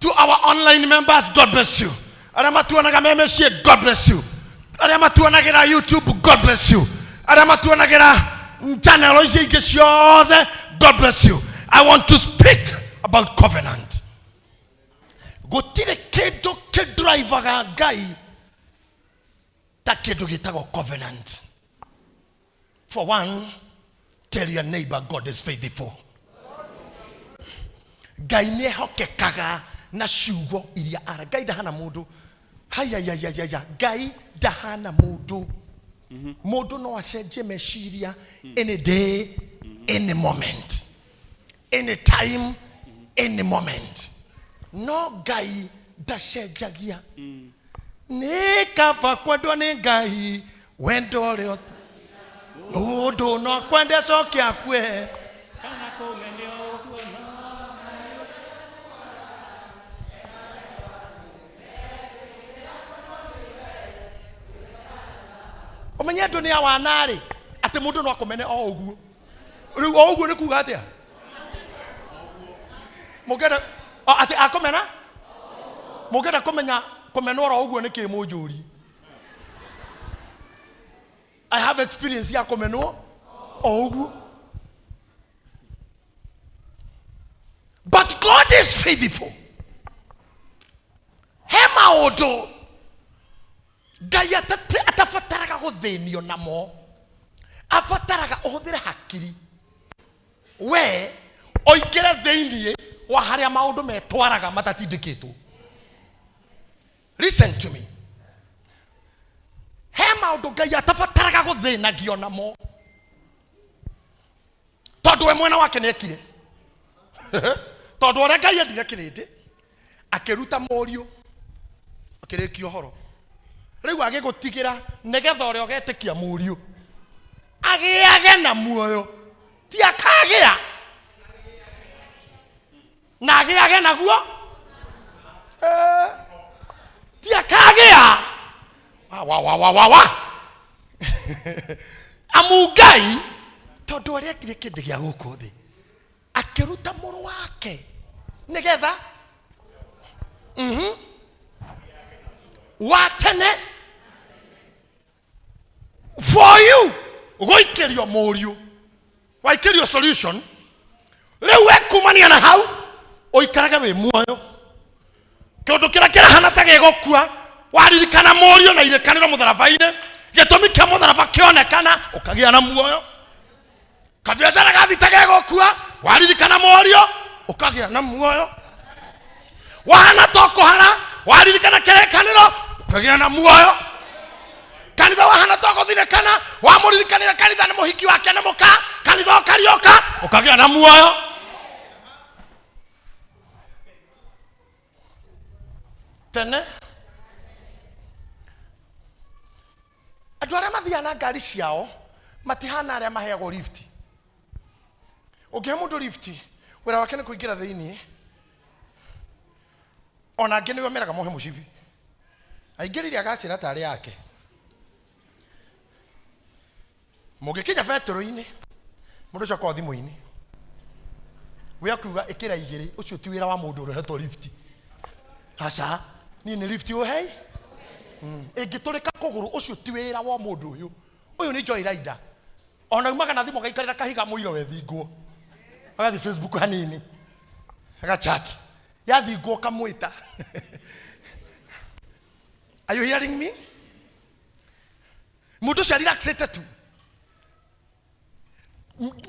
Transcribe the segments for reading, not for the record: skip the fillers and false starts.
To our online members, God bless you. Arĩa matuonaga me mĩciĩ, God bless you. Arĩa matuonagĩra YouTube, God bless you. Arĩa matuonagĩra channel icio ingĩ ciothe, God bless you. I want to speak about covenant. Gũtirĩ kĩndũ kĩdrivaga Ngai ta kĩndũ gĩtagwo covenant. For one, tell your neighbor, God is faithful. Ngai nĩ ehokekaga na ciugo iria ara. Ngai ndahana mũndũ. Hayayayaya, Ngai ndahana mũndũ. Mũndũ no acenjie meciria any day, any moment, any time, any moment. No Ngai ndacenjagia. Nĩ kaba kwendwo nĩ Ngai, wendo ũrĩa mũndũ no kwende acoke akue. Kana kũmenio ũguo no. Ũmenye andũ nĩ awana-rĩ, atĩ mũndũ no akũmene o ũguo. Rĩu o ũguo nĩ kuga atĩa? Mũngĩenda o, atĩ akũmena? Mũngĩenda kũmenya kũmenwo oro ũguo nĩ kĩ mũnjũrie? I have experience ya kũmenwo o ũguo. But God is faithful. He maũndũ Ngai atabataraga gũthĩnio namo, abataraga ũhũthĩre hakiri we ũingĩre thĩinĩ wa harĩa maũndũ metwaraga matatindĩkĩtwo. Listen to me. He maũndũ Ngai atabataraga gũthĩnagio namo tondũ we mwena wake nĩekire. Tondũ ũrĩa Ngai endire kĩrĩndĩ, akĩruta mũriũ, akĩrĩkia ũhoro. Rĩu agĩgũtigĩra nĩgetha ũrĩa ũgetĩkia mũriũ agĩage na muoyo, ti akagĩa na agĩage naguo. Ti akagĩa wa wa wa wa wa wa. Amu Ngai tondũ ũrĩa ekire kĩndũ gĩa gũkũ thĩ, akĩruta mũrũ wake nĩgetha wa tene for you gũikĩrio mũriũ, waikĩrio solution. Rĩu we kumania na hau ũikarage wĩ muoyo. Kĩũndũ kĩrĩa kĩrahana ta gĩgũkua, waririkana mũriũ na irĩkanĩro mũtharaba-inĩ, gĩtũmi kĩa mũtharaba kĩonekana, ũkagĩa na muoyo. Kabiacara gathi ta gegũkua, waririkana mũriũ, ũkagĩa na muoyo. Wahana to kũhara, waririkana kĩrĩkanĩro, ũkagĩa na muoyo. Kanitha wahana to gũthinĩkana, wamũririkanĩra kanitha nĩ mũhiki wake nĩ mũka, kanitha ũkarioka, ũkagĩa na muoyo. Tene andũ arĩa mathiaga na ngari ciao matihana arĩa maheagwo lift. Ũngĩhe mũndũ lift, wĩra wake nĩ kũingĩra thĩinĩ. Ona angĩ nĩwe meraga mohe mũcibi, aingĩrire agacĩra tarĩ yake. Mũngĩkinya betũrũ-inĩ, mũndũ ũcio akorwo thimũ-inĩ, we akiuga ĩkĩra igĩrĩ, ũcio ti wĩra wa mũndũ ũrĩa ũhetwo lift. Aca, niĩ nĩ lift ũhei. Ĩngĩtũrĩka kũgũrũ, ũcio ti wĩra wa mũndũ ũyũ. Ũyũ nĩ joy rider. Ona umaga na thimũ agaikarĩra kahiga mũiro wethingwo, agathiĩ Facebook hanini, agachat, yathingwo ũkamwĩta. Are you hearing me? Mũndũ ũcio arelaxĩte tu,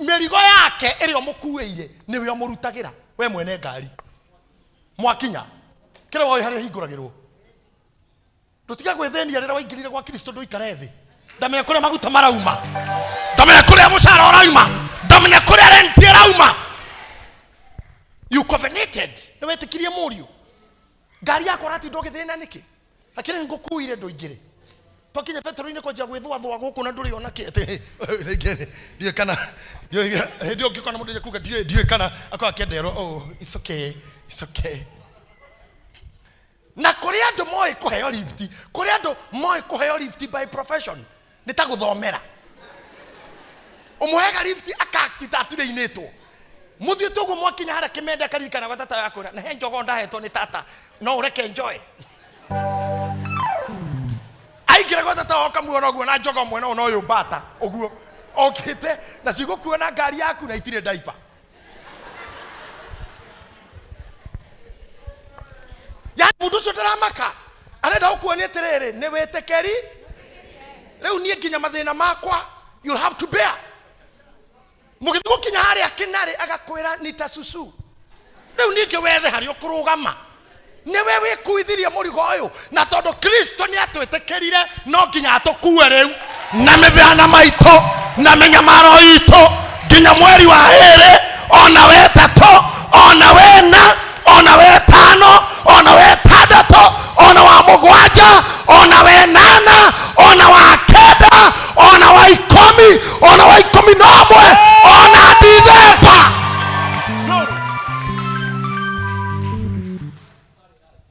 mĩrigo yake ĩrĩa ũmũkuĩire nĩwe ũmũrutagĩra we mwene ngari. Mwakinya kĩrĩa woĩ harĩa hingũragĩrwo, ndũtige gwĩthĩnia rĩrĩa waingĩrire gwa Kristo, ndũikare thĩ. Ndamenya kũrĩa maguta marauma, ndamenya kũrĩa mũcara ũrauma, ndamenya kũrĩa rent ĩrauma. You covenanted, nĩ wetĩkirie mũriũ. Ngari yakwa ũratinda ũgĩthĩna nĩkĩ? Akĩrĩ ngũkuire ndũingĩre. Twakinya betũrũ-inĩ kwanjia gwĩthũathũa gũkũ na ndũrĩ ona kĩ, atĩ, rĩngĩ ndiũĩ kana, ndiũĩ, hĩndĩ ĩyo ũngĩkona mũndũ kuga ndiũĩ, ndiũĩ kana akorwo akĩenderwo, oh, it's okay, it's okay. Na kũrĩ andũ moĩ kũheo lift, kũrĩ andũ moĩ kũheo lift by profession, nĩ ta gũthomera. Ũmũheaga lift akakti ta aturĩinĩtwo. Mũthiĩte ũguo mwakinya harĩa kĩmende akaririkana gwa tata yakwĩra na he njogo ndahetwo nĩ tata no ũreke njoe. Aingĩra gwa tata ũkamuona ũguo na njogo mwena ũyũ na ũyũ mbata ũguo okĩte na cigũkuo na ngari yaku na itirĩ ndaipa. Yani mũndũ ũcio ndaramaka arenda gũkuonia atĩrĩrĩ nĩ wĩtĩkĩri rĩu niĩ nginya mathĩna makwa you'll have to bear. Mũgĩthiĩ gũkinya harĩa kĩnarĩ agakwĩra nita susu. Rĩu ningĩ wethe harĩa ũkũrũgama nĩwe wĩkuithirie mũrigo ũyũ na tondũ Kristo nĩ atwĩtĩkĩrire no nginya atũkue rĩu na mĩthana maitũ na mĩnyamaro itũ nginya mweri wa ĩrĩ ona wetatũ ona wena ona wetano ona wetandatũ ona wa mũgwanja ona wenana ona wa kenda ona wa ikũmi ona wa 11 ona Dithemba.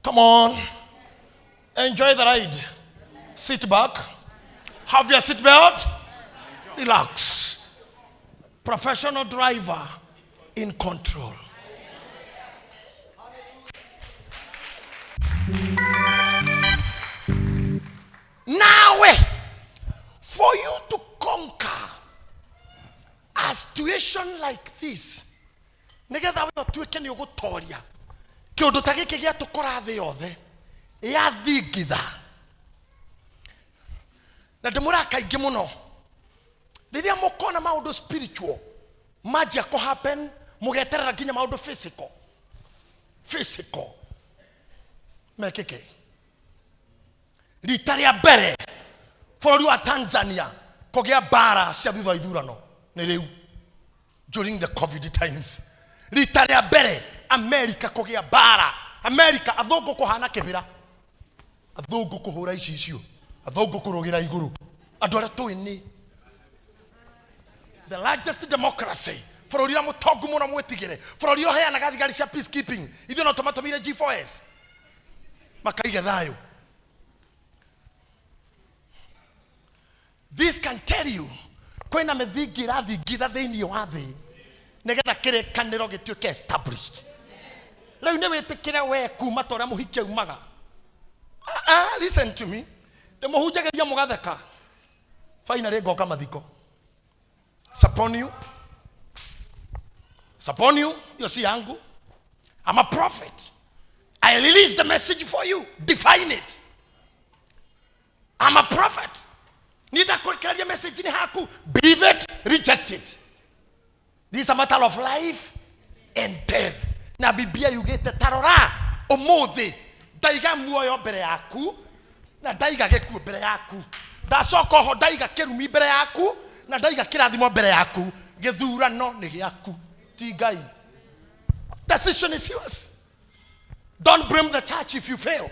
Come on, enjoy the ride. Sit back, have your seat belt, relax. Professional driver in control. Nawe, for you to conquer a situation like this, nigetha we ũtuĩke nĩ ũgũtoria kĩũndũ ta gĩkĩ gĩatũkora thĩ yothe yathingitha na ndĩmũraga kaingĩ mũno rĩrĩa mũkona maũndũ spiritual manjia kũ happen mũgeterera nginya maũndũ physical physical mekĩke. Rita rĩa mbere bũrũri wa Tanzania kũgĩa mbara cia thutha wa ithurano nĩ rĩu during the COVID times. Rita rĩa mbere America kũgĩa mbara, America athũngũ kũhana kĩbĩra, athũngũ kũhũra icicio, athũngũ kũrũgĩra igũrũ, andũ arĩa tũĩ nĩ the largest democracy, bũrũri ũrĩa mũtongu mũno mwĩtigĩre, bũrũri ũrĩa ũheanaga thigari cia peacekeeping, ithuĩ no tũmatũmire G4S makaige thayũ. This can tell you kwĩna mĩthingi ĩrathingitha thĩinĩ wa thĩ nĩgetha kĩrĩkanĩro gĩtuĩke established. Rĩu nĩ wĩtĩkĩre we kuma ta ũrĩa mũhiki aumaga. Listen to me, ndĩmũhunjagĩria mũgatheka, finally ngoka mathiko. It's upon you. It's upon you. Hiyo si yangu. I'm a prophet. I release the message for you. Define it. I'm a prophet. Nitakurekereria message ni haku. Believe it, reject it. This is a matter of life and death. Na Biblia yugĩte tarora ũmũthĩ ndaiga muoyo mbere yaku na ndaiga gĩkuũ mbere yaku, ndacoka oho ndaiga kĩrumi mbere yaku na ndaiga kĩrathimo mbere yaku. Gĩthurano nĩ gĩaku, ti Ngai. Decision is yours. Don't blame the church if you fail.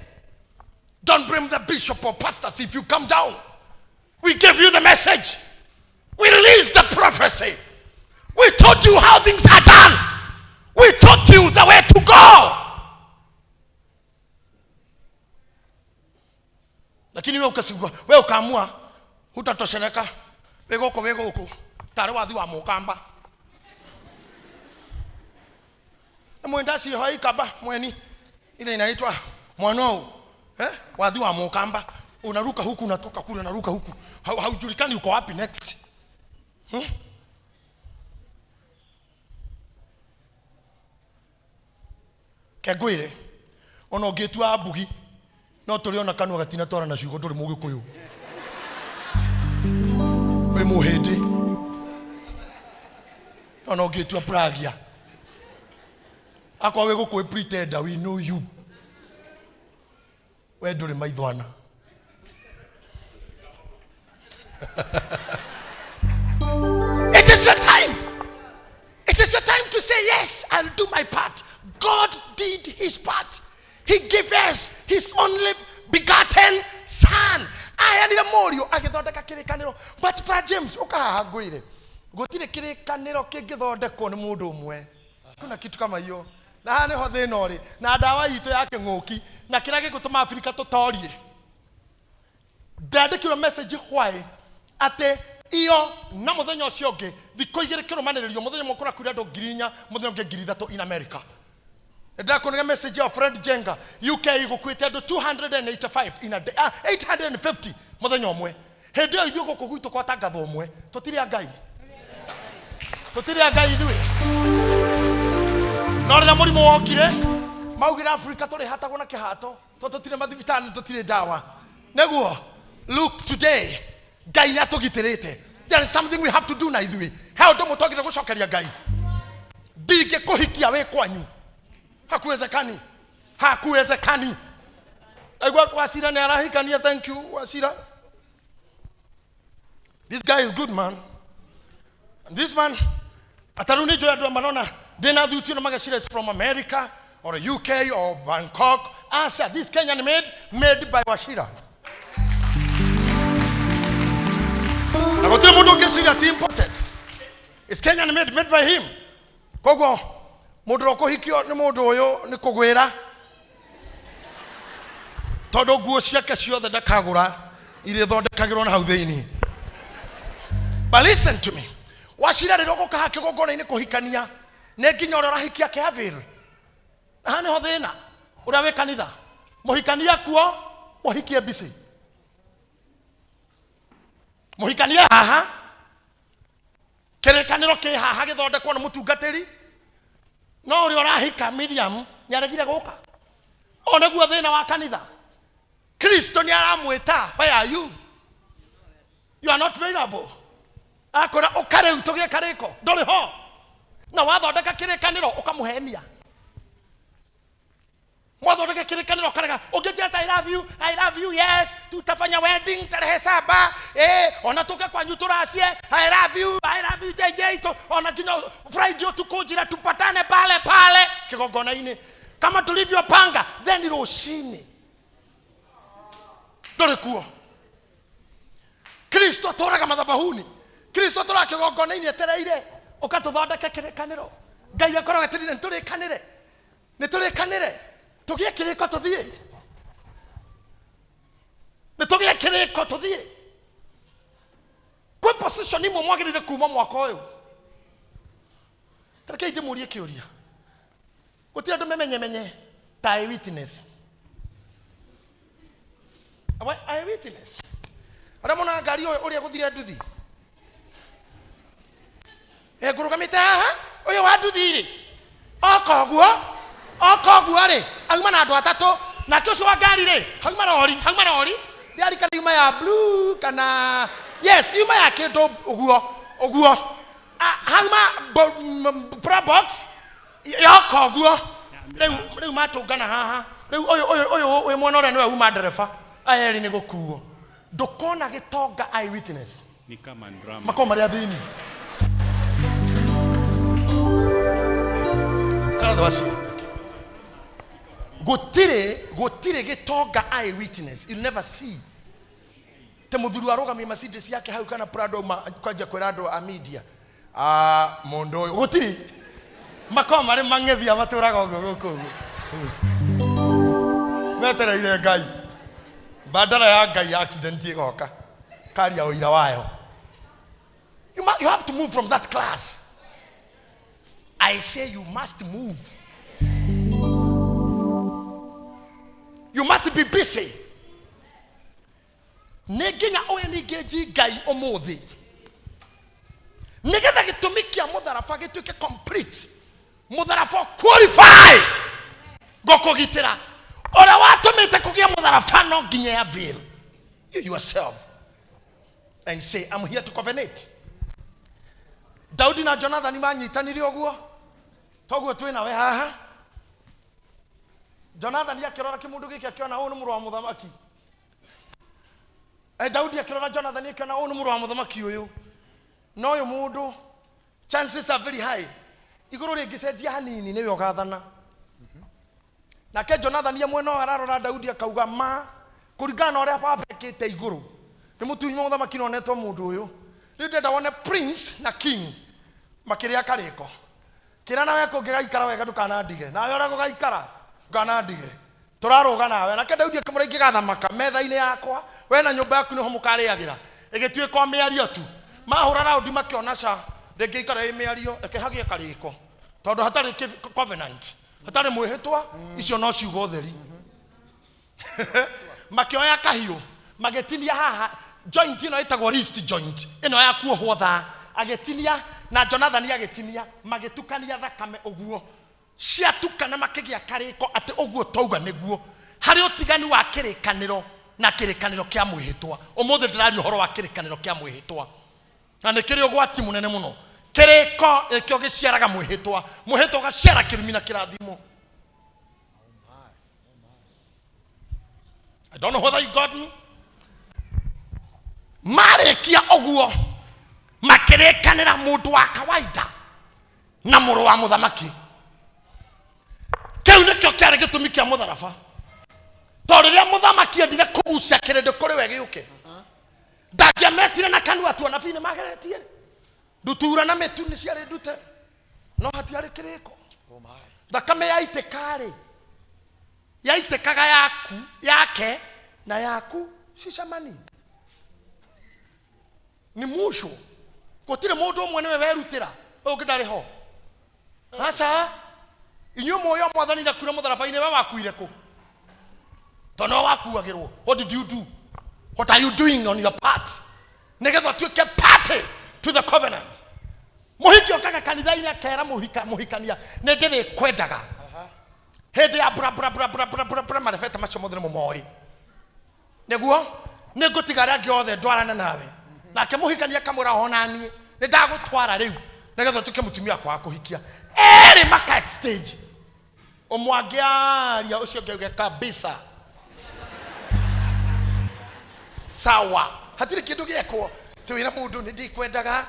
Don't blame the bishop or pastors if you come down. We gave you the message. We released the prophecy. We taught you how things are done. We taught you the way to go. Lakini wewe ukasigua, wewe ukaamua hutatosheleka. Wĩ gũkũ, wĩ gũkũ. Tarĩ wathi wa mũkamba. Na mwenda si hoi kaba mweni ile inaitwa mwanao, wathi wa mukamba, unaruka huku unatoka kule, unaruka huku, haujulikani uko wapi next. Kengwire ona ũngĩtua mbugi no tũrĩ ona kanua gatinatwara na ciugo, ndũrĩ mũgĩkũyũ, wĩ mũhĩndĩ. Ona ũngĩtua Pragia, akorwo wĩ gũkũ pretender, we know you, we ndũrĩ maithwana. It is your time. It is your time to say, yes, I'll do my part. God did his part. He gave us his only begotten son. Aheanire mũriũ agĩthondeka kĩrĩkanĩro. But Father James, ũkahaha ngwĩre, gũtirĩ kĩrĩkanĩro kĩngĩthondekwo nĩ mũndũ ũmwe. Kuna kitu kama hiyo. Na haha nĩho thĩna ũrĩ. Na ndawa itũ ya kĩng'ũki na kĩrĩa gĩgũtũma Afrika tũtorie. Ndandĩkirwo message why atĩ Iyo na muthenya ucio ungi thikũ igĩrĩ kĩrũmanĩrĩrio, mũthenya ũmwe kũrakuire andũ 4,000, mũthenya ũngĩ 3,000 in America. Ndĩrakuonaga message ya friend Jenga, UK gũkuĩte andũ 285 in a day, 850 mũthenya ũmwe. Hĩndĩ ĩyo ithuĩ gũkũ gwitũ kwatangathwo ũmwe, tũtirĩ a Ngai, tũtirĩ a Ngai ithuĩ. No rĩrĩa mũrimũ wokire, maugire Afrika tũrĩhatagwo na kĩhato, tondũ tũtirĩ mathibitarĩ, tũtirĩ ndawa. Nĩguo look today, Ngai nĩ atũgitĩrĩte. There is something we have to do na ithuĩ. He ũndũ ũmwe twagĩrĩire gũcokeria Ngai. Ndingĩkũhikia wĩ kwanyu, hakuwezekani, hakuwezekani. Aigua Wacira nĩ arahikania. Thank you, Wacira. This guy is good man. And this man, atarĩu nĩ njũĩ andũ marona ndĩna thuti ĩno magecira it's from America or UK or Bangkok. Aca, this Kenyan made, made by Wachira. Na gũtirĩ mũndũ ũngĩciria ti imported. It's Kenyan made, made by him. Koguo mũndũ ũrĩa ũkũhikio nĩ mũndũ ũyũ nĩ kũgwĩra, tondũ nguo ciake ciothe ndakagũra, irĩthondekagĩrwo na hau thĩinĩ. But listen to me, Wacira, rĩrĩa ũgũka haha kĩgongona-inĩ kũhikania, nĩ nginya ũrĩa ũrahikia kĩavĩl. Na haha nĩho thĩna ũrĩa wĩ kanitha. Mũhikania kuo, mũhikie mbici, mũhikanie haha, kĩrĩkanĩro kĩ haha gĩthondekwo nĩ mũtungatĩri, no ũrĩa ũrahika Miriam nĩ aregire gũka. O nĩguo thĩna wa kanitha. Kristo nĩ aramwĩta, "Where are you? You are not available." Akwĩra, "Ũka rĩu tũgĩe karĩko." Ndũrĩ ho, na wathondeka kĩrĩkanĩro ũkamũhenia. Mwathondeka kĩrĩkanĩro ũkarega. Ũngĩnjĩra ta, "I love you, I love you, yes, tutafanya wedding tarehe 7, ona tũke kwanyu tũracie, I love you, I love you, JJ," tu ona nginya Friday ũtukũ njĩra tupatane pale pale kĩgongona-inĩ kama tulivyopanga, then rũcinĩ ndũrĩ kuo. Kristo atũraga mathabahuni, Kristo atũraga kĩgongona-inĩ etereire ũka tũthondeke kĩrĩkanĩro. Ngai akoragwo etereire nĩtũrĩkanĩre, nĩtũrĩkanĩre, tũgĩe kĩrĩko tũthiĩ, nĩtũgĩe kĩrĩko tũthiĩ. Kwĩ position imwe mwagĩrĩire kuma mwaka ũyũ. Tarekei ndĩmũrie kĩũria. Gũtirĩ andũ memenyemenye ta eye witness. Eye witness arĩa monaga ngari ũyũ ũrĩa gũthire nduthi ngũrũgamĩte haha, ũyũ wa nduthi rĩ, oka ũguo, oka ũguo rĩ, auma na andũ atatũ. Nake ũcio wa ngari rĩ, hauma rori, hauma rori ndĩarĩ kana yuma ya blue kana yes, yuma ya kĩndũ ũguo ũguo. Hauma Probox yoka ũguo. Rĩu matũngana haha. Rĩu ũyũ wĩ mwena ũrĩa nĩwe uma ndereba, aya erĩ nĩ gũkuo. Ndũkona gĩtonga eye witness Ni kama drama. Makorwo marĩ athĩni karatho acio. Gũtirĩ gĩtonga eye witness, you'll never see te mũthuri warũgamia Mercedes yake hau kana Prado ma kwanjia kwĩra andũ a media, "Ah, mũndũ ũyũ." Gũtirĩ, makorwo marĩ mang'ethia, matũraga ũguo gũkũ ũguo metereire Ngai. Bandara ya Ngai accident ĩgoka karia ũira wayo. You have to move from that class. I say you must move. You must be busy. Nĩ nginya ũyũ ningĩ nji Ngai ũmũthĩ, nĩgetha gĩtũmi kĩa mũtharaba gĩtuĩke complete. Mũtharaba qualify gũkũgitĩra. Ũrĩa watũmĩte kũgĩa mũtharaba no nginya avail you yourself and say, "I'm here to covenant." Daudi na Jonathani manyitanire ũguo, toguo twĩ nawe haha. Jonathani akĩrora kĩmũndũ gĩkĩ, akĩona ũyũ nĩ mũrũ wa mũthamaki. Daudi akĩrora Jonathani, akĩona ũyũ nĩ mũrũ wa mũthamaki ũyũ, na ũyũ mũndũ chances are very high igũrũ rĩngĩcenjia hanini nĩwe ũgathana. Nake Jonathani mwena ũyũ ararora Daudi, akauga, "Ma kũringana na ũrĩa baba ekĩte igũrũ nĩ mũtunywo mũthamaki no onetwo mũndũ ũyũ." Rĩu ndĩrenda wone prince na king makĩrĩa karĩko. Kĩra nawe kũngĩgaikara wega, ndũkanandige nawe, ũrĩa gũgaikara ndũkanandige, tũrarũga nawe. Nake Daudi akĩmũra, "Ingĩgathamaka, metha-inĩ yakwa we na nyũmba yaku nĩho mũkarĩagĩra." Ĩgĩtuĩka o mĩario tu. Mahũra raundi makĩona ca ndĩngĩikara ĩ mĩario, reke hagĩe karĩko, tondũ hatarĩ covenant, hatarĩ mwĩhĩtwa, icio no ciugo theri. Makĩoya kahiũ magĩtinia haha joint ĩno ĩtagwo wrist joint ĩno ya kuohwo thaa, agĩtinia na Jonathani agĩtinia, magĩtukania thakame ũguo ciatukana makĩgĩa karĩko atĩ ũguo twauga nĩguo. Harĩ ũtiganu wa kĩrĩkanĩro na kĩrĩkanĩro kĩa mwĩhĩtwa. Ũmũthĩ ndĩraria ũhoro wa kĩrĩkanĩro kĩa mwĩhĩtwa, na nĩ kĩrĩ ũgwati mũnene mũno. Kĩrĩko nĩkĩo gĩciaraga mwĩhĩtwa, mwĩhĩtwa ũgaciara kĩrumi na kĩrathimo. I don't know whether you got me. Marĩkia ũguo makĩrĩkanĩra mũndũ wa kawaida na mũrũ wa mũthamaki. Kĩu nĩkĩo kĩarĩ gĩtũmi kĩa mũtharaba, tondũ rĩrĩa mũthamaki endire kũgucia kĩrĩndĩ kũrĩ we gĩũke, ndangĩametire na kanua tu, anabii nĩ mageretie ndutura na mĩtu nĩ ciarĩ ndute, no hatiarĩ kĩrĩko. Thakame yaitĩka-rĩ, yaitĩkaga yaku yake na yaku cicemani ni musho. Gũtirĩ mũndũ ũmwe nĩwe werutĩra, ũyũ ũngĩ ndarĩ ho. Aca, inyuĩ mũĩ o mwathani ndakuire mũtharaba-inĩ, we wakuire kũ? Tondũ nĩwe wakuagĩrwo. What did you do? What are you doing on your part nĩgetha ũtuĩke party to the covenant? Mũhiki okaga kanitha-inĩ akera mũhikania, nĩ ndĩrĩkwendaga hĩndĩ ya bra bra bra bra bra bra bra, marebeta macio mothe nĩ mũmoĩ, nĩguo nĩ ngũtiga arĩa angĩ othe ndwarane nawe. Nake mũhikania akamwĩra, ona niĩ nĩ ndagũtwara rĩu nĩgetha ũtuĩke mũtumia wakwa wa kũhikia. Erĩ maka exchange, ũmwe angĩaria ũcio ũngĩ auge kabisa sawa. Hatirĩ kĩndũ gĩekwo twĩra mũndũ nĩ ndikwendaga,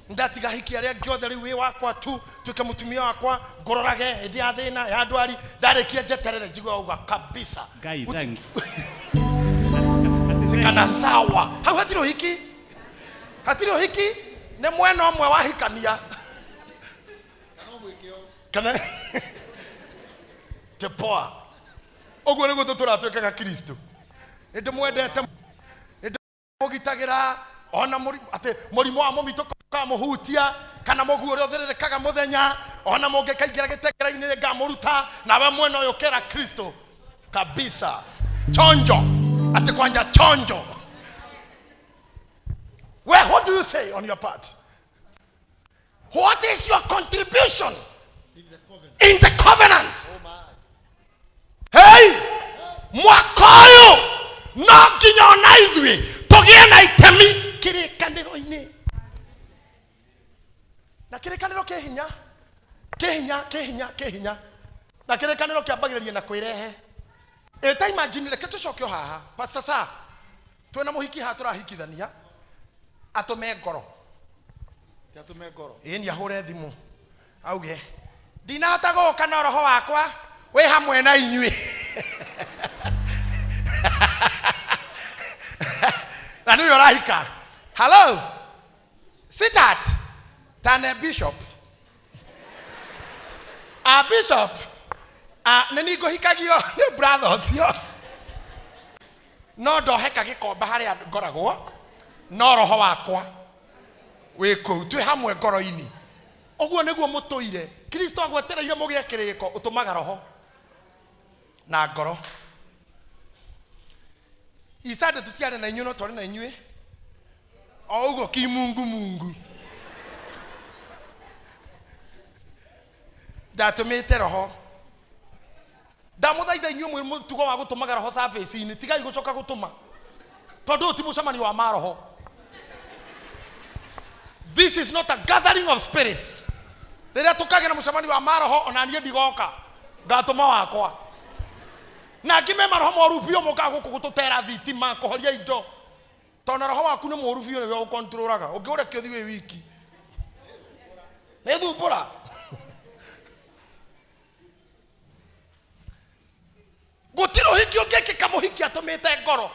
Ndatiga hiki arĩa angĩ othe, rĩu wĩ wakwa tu, tuĩke mũtumia wakwa, ngũrorage hĩndĩ ya thĩna ya ndwari, ndarĩkia njeterere njigue wauga kabisa. Guy, thanks. Kana sawa. Hau hatirĩ ũhiki, hatirĩ ũhiki, nĩ mwena ũmwe wahikania kana tepoa. Ũguo nĩguo tũtũraga twĩkaga Kristo. Nĩ ndĩmwendete, nĩ ndĩmũgitagĩra ona atĩ mũrimũ wa mũmitũko ũkamũhutia, kana mũguo ũrĩa ũthĩrĩrĩkaga mũthenya, ona mũngĩkaingĩra gĩtengera-inĩ nĩ ngamũruta. Nawe mwena ũyũ ũkera Kristo kabisa chonjo, atĩ kwanja chonjo. We, what do you say on your part? What is your contribution in the covenant? Hey, mwaka ũyũ no nginya ona ithuĩ tũgĩe na itemi kĩrĩkanĩro-inĩ. Na kĩrĩkanĩro kĩ hinya, kĩ hinya, kĩ hinya, kĩ hinya. Na kĩrĩkanĩro kĩambagĩrĩria na kwĩrehe. Ĩ ta imagine, reke tũcoke o haha, Pastor Sa, twĩna mũhiki haha tũrahikithania, atũme ngoro. Atume ngoro. Ĩĩ, nĩ ahũre thimũ auge ndinahota gũka, no roho wakwa wĩ hamwe na inyuĩ. Na nĩwe ũrahika. Hello sweetheart, tane bishop, a bishop, a nĩ niĩ ngũhikagio nĩ brother ũcio, no ndoheka gĩkombe harĩa ngoragwo, no roho wakwa wĩ kũu, twĩ hamwe ngoro-inĩ. Ũguo nĩguo mũtũire Kristo agwetereire mũgĩe kĩrĩko. Ũtũmaga roho na ngoro. Isande tũtiarĩ na inyuĩ, no twarĩ na inyuĩ o ũguo kimungu mungu. Ndatũmĩte roho. Ndamũthaitha inyuĩ mwĩ mũtugo wa gũtũmaga roho surface-inĩ, tigai gũcoka gũtũma, tondũ ũyũ ti mũcemanio wa maroho. This is not a gathering of spirits. Rĩrĩa tũkagĩa na mũcemanio wa maroho, ona niĩ ndigoka, ngatũma wakwa. Na angĩ me maroho moru biũ, mokaga gũkũ gũtũtera thitima, kũhoria indo, tondũ na roho waku nĩ mũru biũ, nĩwe ũkontrolaga. Ũngĩũrekia ũthiĩ wĩ wiki, nĩ thumbũra. Gũtirĩ ũhiki ũngĩkĩka mũhiki atũmĩte ngoro.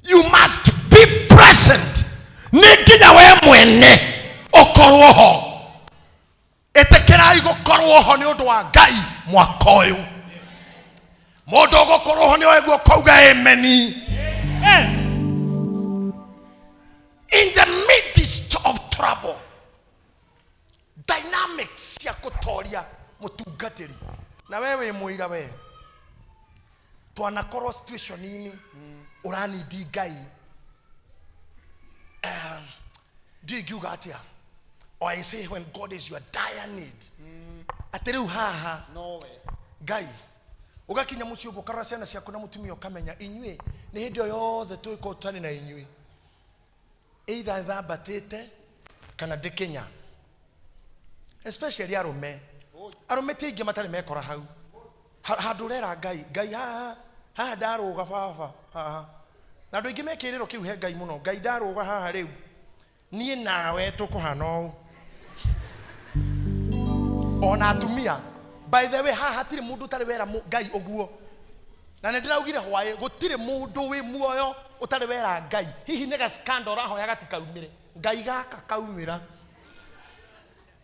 You must be present. Nĩ nginya we mwene ũkorwo ho. Ĩtĩkĩrai gũkorwo ho nĩ ũndũ wa Ngai mwaka ũyũ. Mũndũ ũgũkorwo ho nĩ oe guoko auge ameni. Amen. In the midst of trouble, dynamics cia kũtoria mũtungatĩri na we wĩ mũira, we twanakorwo situation-inĩ ũranindi Ngai. Ndiũĩ ingiuga atĩa, or I say when God is your dire need, atĩ rĩu haha nowe Ngai ũgakinya mũciĩ ũguo, ũkarora ciana ciaku na mũtumia, ũkamenya inyuĩ nĩ hĩndĩ ĩyo yothe tũgĩkorwo tũtarĩ na inyuĩ, either thambatĩte kana ndĩkĩnya, especially arũme. Arũme ti aingĩ matarĩ mekora hau. Handũ ũrera Ngai, Ngai haha haha ndarũga baba haha, na andũ aingĩ me kĩrĩro kĩu he Ngai mũno. Ngai, ndarũga haha, rĩu niĩ nawe tũkũhana ũũ. Ona atumia, by the way, haha hatirĩ mũndũ ũtarĩ wera Ngai ũguo, na nĩ ndĩraugire hwaĩ gũtirĩ mũndũ wĩ muoyo ũtarĩ wera Ngai. Hihi nĩ gaskanda ũrahoya gatikaumĩre, Ngai gaka kaumĩra,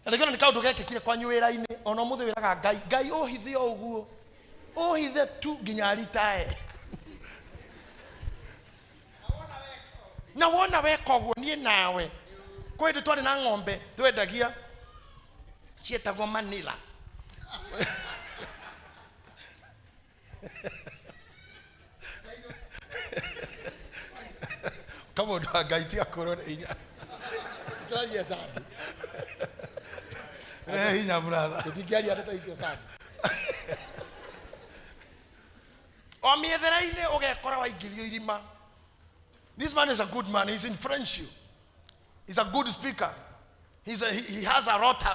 na rĩngĩ ona nĩ kaũndũ gekĩkire kwanyu wĩra-inĩ, ona ũmũthĩ wĩraga Ngai, Ngai ũhithe o ũguo, ũhithe tu nginya ritae. Na wona weka ũguo, niĩ nawe kwĩ hĩndĩ twarĩ na ng'ombe twendagia ciĩtagwo Manila. Kamũndũ wa Ngai, tiga kũrwo nĩ hinya. Twarie sandi. Eh, hinya brother. Tũtingĩaria ndeto icio sandi. O mĩethere-inĩ ũgekora waingĩrio irima. This man is a good man. He's influential, he's a good speaker, he has a lot,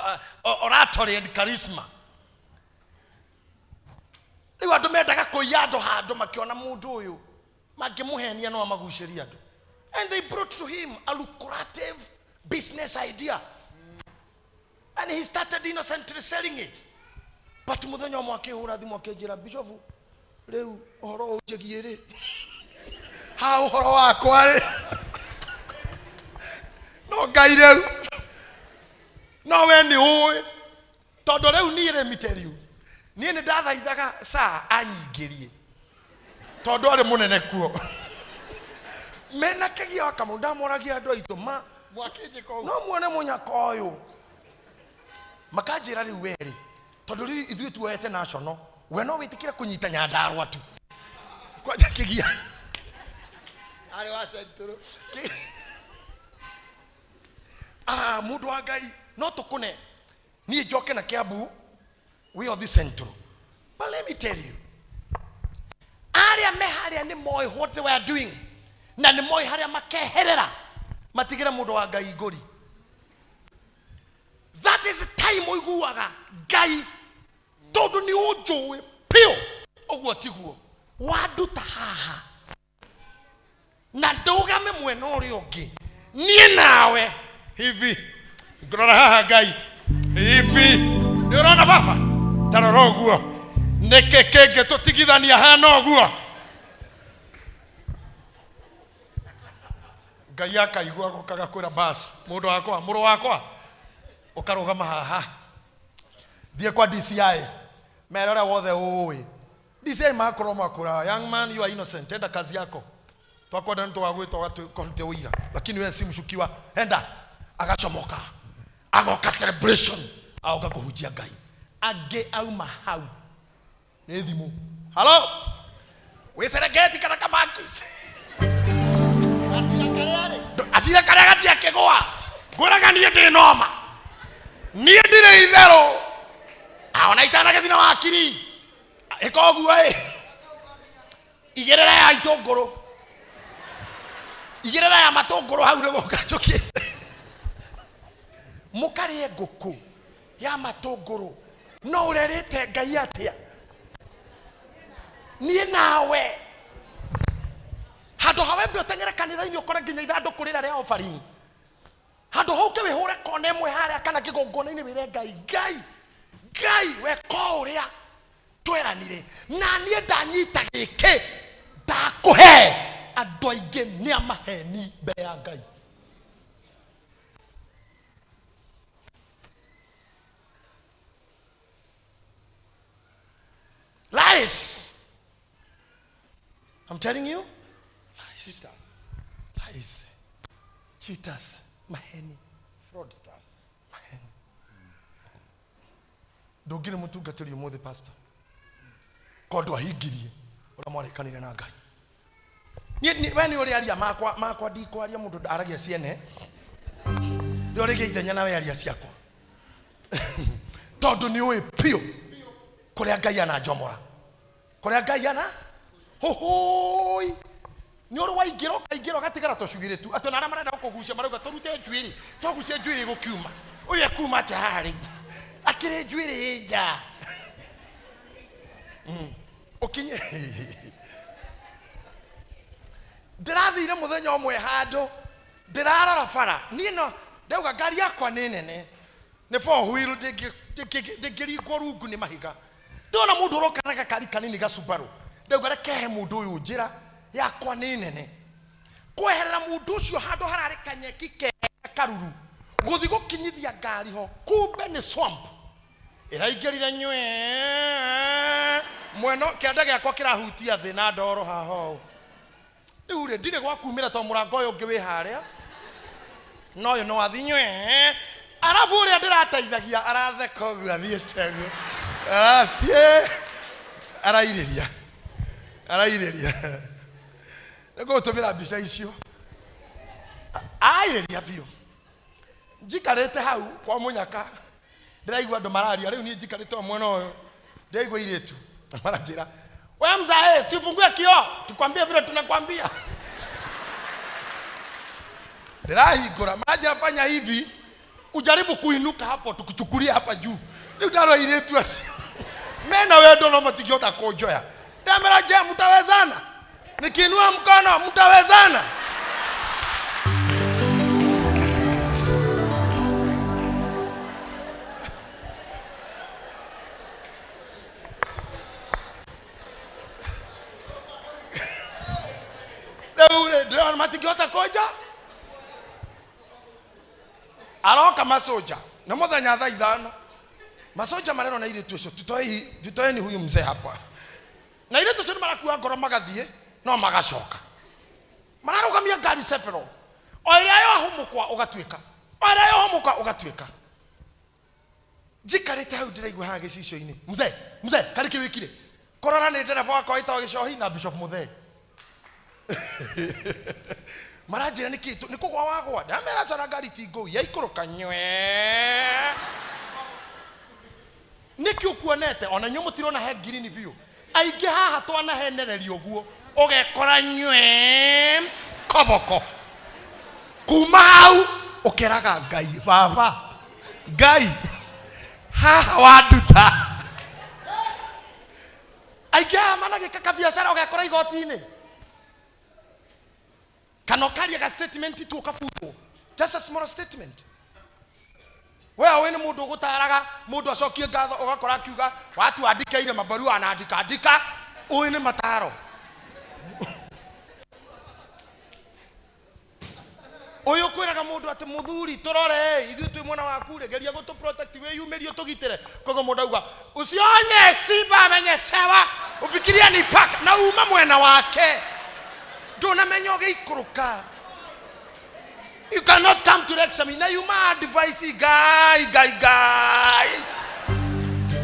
oratory and charisma. Rĩu andũ mendaga kũiya andũ handũ, makĩona mũndũ ũyũ mangĩmũhenia no amagucĩrie andũ, and they brought to him a lucrative business idea and he started innocently selling it. But mũthenya ũmwe akĩhũra thimũ akĩnjĩra, "Bishop, rĩu ũhoro ũnjĩgiĩ rĩ ha ũhoro wakwa rĩ, no Ngai rĩu no we nĩ ũĩ, tondũ rĩu niĩ, let me tell you, niĩ nĩ ndathaithaga saa anyingĩrie tondũ arĩ mũnene kuo mena kĩgia wa kamau. Ndamoragia andũ aitũ ma Mwakĩnjĩka ũguo. No muone mũnyaka ũyũ, makanjĩra rĩu werĩ, tondũ rĩu ithuĩ tuoete national, we no wĩtĩkĩre kũnyita Nyandarũa tu kwanja kĩgia. Arĩ wa Central. Ah, mũndũ wa Ngai, no tũkũne niĩ njoke na Kiambu, we are the central. But let me tell you, arĩa me harĩa nĩ moĩ what they were doing, na nĩ moĩ harĩa makeherera matigĩre mũndũ wa Ngai ngũri. That is the time ũiguaga, Ngai, tondũ nĩ ũnjũĩ piũ, ũguo tiguo wanduta haha na ndũgame mwena ũrĩa ũngĩ, niĩ nawe hivi ngũrora haha, Ngai hivi nĩ ũrona baba, tarora ũguo, nĩkĩ kĩngĩ tũtigithania hana ũguo? Ngai akaigua gokaga kwĩra, bas mũndũ wakwa, mũrũ wakwa, ũkarũgama haha, thiĩ kwa DCI, mera ũrĩa wothe ũĩ. DCI makorwo makũra, "Young man, you are innocent, enda kazi yako, twakwenda nĩ tũgagwĩta ũgatũrute ũira, lakini wewe si mshukiwa, enda." Agacomoka, agoka celebration, agoka kũhunjia Ngai. Angĩ auma hau nĩ thimũ, "Halo, wĩ Serengeti kana Kamakis?" Gacira karĩa rĩ. Acira karĩa gatiakĩgũa, ngũraga niĩ ndĩ noma, niĩ ndirĩ itherũ, ona itanagĩthi na wakiri ĩka ũguo ĩ, igĩrĩra ya itũngũrũ, igĩrĩra ya matũngũrũ hau nĩguo kanjũkĩte mũkarĩe ngũkũ ya matũngũrũ. No ũrerĩte Ngai atĩa? Niĩ nawe handũ ha wembe ũteng'ere kanitha-inĩ, ũkore nginya ithandũkũ rĩrĩa rĩa offering, handũ hau ũke wĩhũre kona ĩmwe harĩa kana kĩgongona-inĩ, wĩre Ngai, Ngai, Ngai, weka o ũrĩa tweranire, na niĩ ndanyita gĩkĩ ndakũhe. Andũ aingĩ nĩ amaheni mbere ya Ngai. Lies, I'm telling you, lies. Cheaters. Lies. Cheaters, maheni. Fraudsters. Maheni. Ndũngĩrĩ mũtungatĩri ũmũthĩ, pastor, ko ndwahingirie ũrĩa mwarĩkanire na Ngai. We nĩ ũrĩ aria makwa makwa, ndikwaria mũndũ aragia ciene rĩo rĩgĩ ithenya nawe aria ciakwa, tondũ nĩ ũĩ biũ kũrĩa Ngai ananjomora, kũrĩa Ngai ana hũhũi. Nĩ ũrĩ waingĩra, ũkaingĩra, ũgatigara tũcuĩrĩ tu, atĩ ona arĩa marenda gũkũgucia marauga tũrute njuĩrĩ, twagucia njuĩrĩ ĩgũkiuma. Ũyũ ekuma atĩa haha rĩu akĩrĩ njuĩrĩ ĩ nja? Ũkinye ndĩrathire mũthenya ũmwe handũ ndĩrarora bara, niĩ no ndauga ngari yakwa nĩ nene, nĩ four wheel, ndĩngĩringwo rungu nĩ mahiga. Ndona mũndũ ũroka na gakari kanini ga Subaru, ndauga rekehe mũndũ ũyũ njĩra, yakwa nĩ nene. Kweherera mũndũ ũcio handũ hararĩ kanyeki kega karuru, gũthi gũkinyithia ngari ho, kumbe nĩ swamp ĩraingĩrire nywe mwena kĩanda gĩakwa kĩrahutia thĩ na ndoro haha ũũ. Rĩu rĩ, ndirĩ gwa kumĩra tondũ mũrango ũyũ ũngĩ wĩ harĩa na ũyũ no athi nywe. Arabu ũrĩa ndĩrateithagia aratheka ũguo, athiĩte ũguo, arathiĩ arairĩria, arairĩria. Nĩngũgũtũmĩra mbica icio. Airĩria biũ. Njikarĩte hau kwa mũnyaka, ndĩraigua andũ mararia. Rĩu niĩ njikarĩte o mwena ũyũ, ndĩraigua irĩtu maranjĩra, "We mzae, si ufungue kioo tukwambie vile tunakwambia." Ndĩrahingũra, maranjĩra, "Fanya hivi, ujaribu kuinuka hapo tukuchukulia hapa juu." Rĩu ndarora irĩtu acio mena wendo no matingĩhota kũnjoya. Ndamera, "Je, mtawezana nikiinua mkono? Mtawezana?" Rĩu rĩ, ndĩrona matingĩhota kũnja. Aroka masoja na mũthenya thaa 5, masoja marerwo na irĩtu ũcio, "Tutoeni huyu mzee hapa." Na irĩtu ũcio nĩ marakua ngoro, magathiĩ no magacoka mararũgamia ngari several, o ĩrĩa yohũmũkwa ũgatuĩka, o ĩrĩa yohũmũka ũgatuĩka. Njikarĩte hau, ndĩraigua haha gĩcicio-inĩ, "Mzee, mzee, karĩ kĩ wĩkire?" Kũrora nĩ ndereba wakwa wĩtagwo Gĩcohi na Bishop Mũthee. Maranjĩra, "Nĩ kĩ nĩ kũgwa wagwa?" Ndamera, "Cana, ngari ti ngũu, yaikũrũka nywe. Nĩkĩ ũkuonete ona inyuĩ mũtirona he ngirini biũ?" Aingĩ haha twanahenererio ũguo, ũgekora nywe koboko. Kuma hau ũkeraga Ngai, "Baba Ngai, haha wanduta." Aingĩ haha managĩka kabiacara, ũgekora igoti-inĩ kana ũkaria ga statement tu ũkabutwo, just a small statement. We ũĩ nĩ mũndũ ũgũtaraga mũndũ acokie ngatho, ũgakora akiuga watu andĩkeire mabarua, anaandika andika, ũĩ nĩ mataro. Ũyũ kwĩraga mũndũ atĩ, "Mũthuri, tũrore ithuĩ twĩ mwena waku rĩ, geria gũtũ protect, wĩyumĩrie ũtũgitĩre." Koguo mũndũ auga, "Usione simba amenyeshewa ufikirie ni paka," na uma mwena wake, ndũnamenya ũgĩikũrũka. You cannot come to lecture me na yuma advice. Ngai, Ngai, Ngai,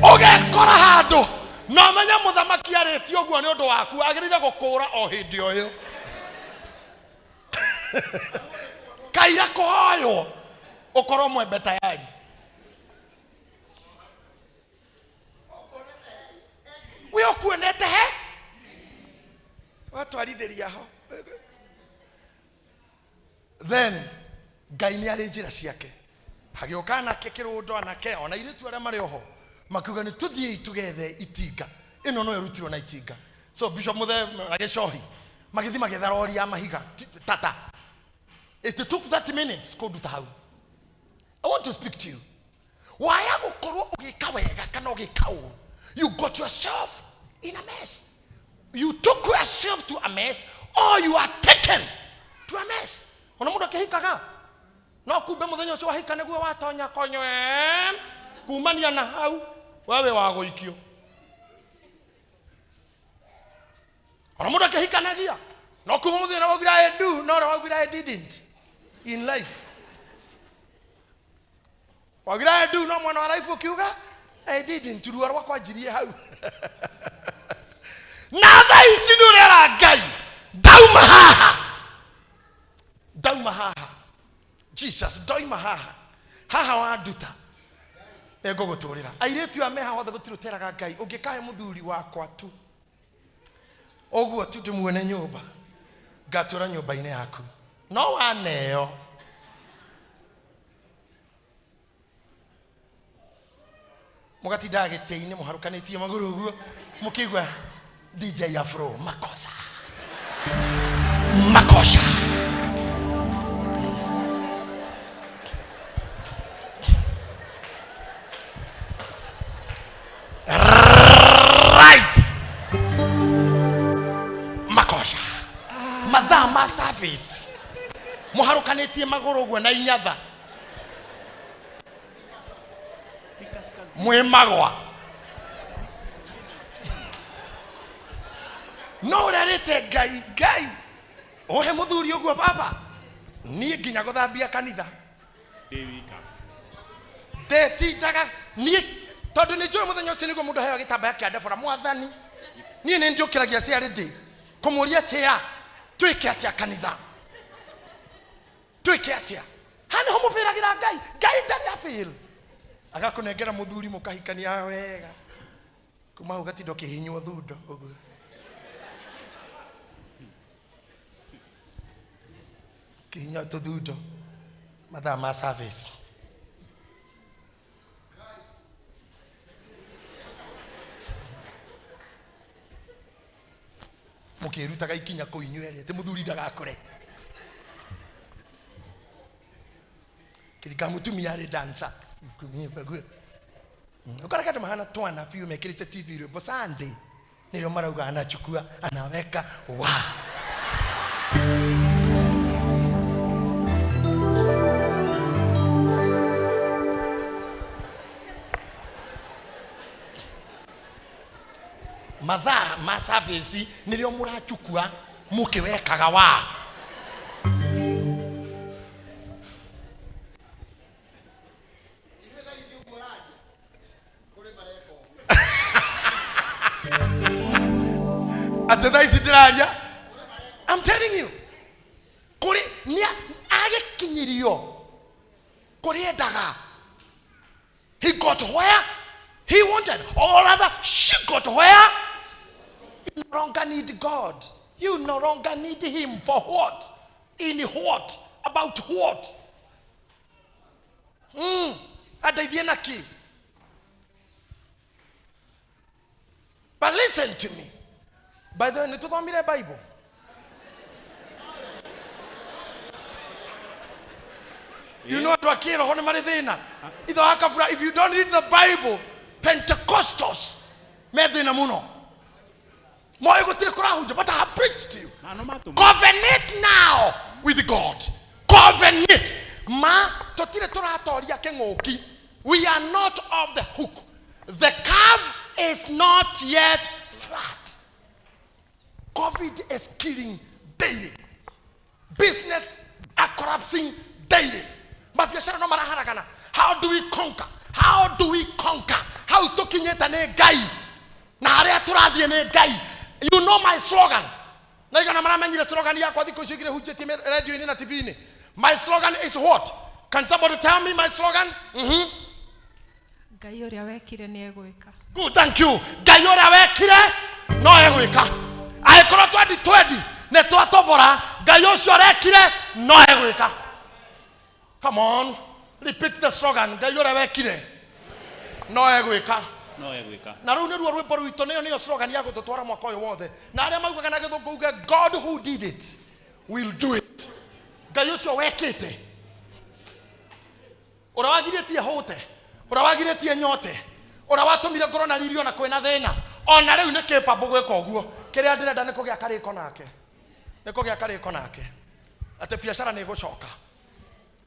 ũgekora handũ na ũmenye mũthamaki arĩtie ũguo nĩ ũndũ waku, agĩrĩire gũkũra o hĩndĩ o ĩyo kaira kũhoywo ũkorwo mwembe tayari. We ũkuonete he watwarithĩria ho. Then Ngai nĩ arĩ njĩra ciake. Hagĩũka anake kĩrũndo, anake ona airĩtu arĩa marĩ oho, makiuga nĩ tũthiĩi tũgethe itinga, ĩno no ĩrutirwo na itinga. So Bishop Mũthee na Gĩcohi magĩthiĩ magĩetha rori ya mahiga tata. It took 30 minutes kũnduta hau. I want to speak to you. Waya gũkorwo ũgĩka wega kana ũgĩka ũru, you got yourself in a mess. You took yourself to a mess or you are taken to a mess. Ona mũndũ akĩhikaga, no kumbe mũthenya ũcio wahika nĩguo watonya konywe. Kumania na hau wewe wa gũikio. Ona mũndũ akĩhikanagia, no kuma mũthenya waugire "I do" no ũrĩa waugire "I didn't". In life wagira I do no mwana wa life ukiuga I didn't, ruo rwakwa njirie hau. Na thaa ici nĩ ũrera Ngai, ndauma haha, ndauma haha, Jesus, ndoima haha, haha wanduta nĩngũgũtũrĩra. Airĩtu aya me haha othe gũtirĩ ũteraga Ngai ũngĩkahe mũthuri wakwa tu ũguo tu ndĩmuone nyũmba, ngatũra nyũmba-inĩ yaku no waneo. Mũgatindaga gĩtĩ-inĩ mũharũkanĩtie magũrũ ũguo mũkĩigua DJ Afro makosa makosa. Right, makosa mathaa ma service mũharũkanĩtie magũrũ ũguo na inyatha mwĩ magwa no ũrerĩte Ngai, Ngai ũhe mũthuri ũguo baba, niĩ nginya gũthambia kanitha Ndĩ wika. Ndetindaga niĩ tondũ nĩ njũĩ mũthenya ũcio nĩguo mũndũ aheo gĩtambaya kĩa Debora. Mwathani, niĩ nĩ njũkĩragia ciarĩ ndĩ kũmũria atĩa, twĩke atĩa kanitha, twĩke atĩa? Ha nĩho mũbĩragĩra Ngai. Ngai ndarĩ abĩl agakũnengera mũthuri mũkahikania wega, kuma hau ũgatinda ũkĩhihinywo thundo ũguo kĩhinywo tũthundo mathaa ma service. Mũkĩrutaga ikinya kũu inyuĩ erĩ atĩ mũthuri ndagakore kĩrika mũtumia arĩ dancer. Ũkoraga andũ mahana twana biũ mekĩrĩte TV rwĩmbo Sunday nĩrĩo marauga anachukua anaweka wa mathaa ma service nĩrĩo mũrachukua mũkĩwekaga wa. Ithuĩ thaa ici ũguo ũraria, kũrĩ mareka ũguo. Atĩ thaa ici ndĩraria, I'm telling you, kũrĩ nĩ agĩkinyirio kũrĩ endaga. He got where he wanted, or rather she got where. You no longer need God, you no longer need him. For what? In what? About what? Andeithie na kĩ? But listen to me, by the way, nĩ tũthomire Bible. You know andũ a kĩroho nĩ marĩ thĩna ithe wa kabura. If you don't read the Bible, Pentecostals me thĩna mũno, moĩ gũtirĩ kũrahunja, but I have preached to you. Mano matũmwo. Covenant now with God, covenant ma tũtirĩ tũratoria kĩng'ũki. We are not off the hook. The curve is not yet flat. COVID is killing daily, business are collapsing daily, mabiacara no maraharagana. How do we conquer? How do we conquer? Hau tũkinyĩte nĩ Ngai na harĩa tũrathiĩ nĩ Ngai. You know my slogan, na igana maramenyire slogan yakwa thikũ icio igĩrĩ hunjĩtie radio-inĩ na TV-inĩ. My slogan is what? Can somebody tell me my slogan? Ngai ũrĩa wekire nĩ egwĩka. Good, thank you. Ngai ũrĩa wekire no egwĩka. Angĩkorwo twendi twendi nĩ twatobora, Ngai ũcio ũrekire no egwĩka. Come on, repeat the slogan. Ngai ũrĩa wekire no egwĩka. No egwĩka. Na rũu nĩruo rwĩmbo rwitũ, nĩyo nĩyo slogan ya gũtũtwara mwaka ũyũ wothe. Na arĩa maugaga na gĩthũngũ uge God who did it will do it. Ngai ũcio wekĩte, ũrĩa wagirĩtie hũte, ũrĩa wagirĩtie nyote, ũrĩa watũmire ngorwo na riri ona kwĩna thĩna, ona rĩu nĩ capable gwĩka ũguo. Kĩrĩa ndĩrenda nĩ kũgĩa karĩko nake, nĩ kũgĩa karĩko nake atĩ biacara nĩ ĩgũcoka.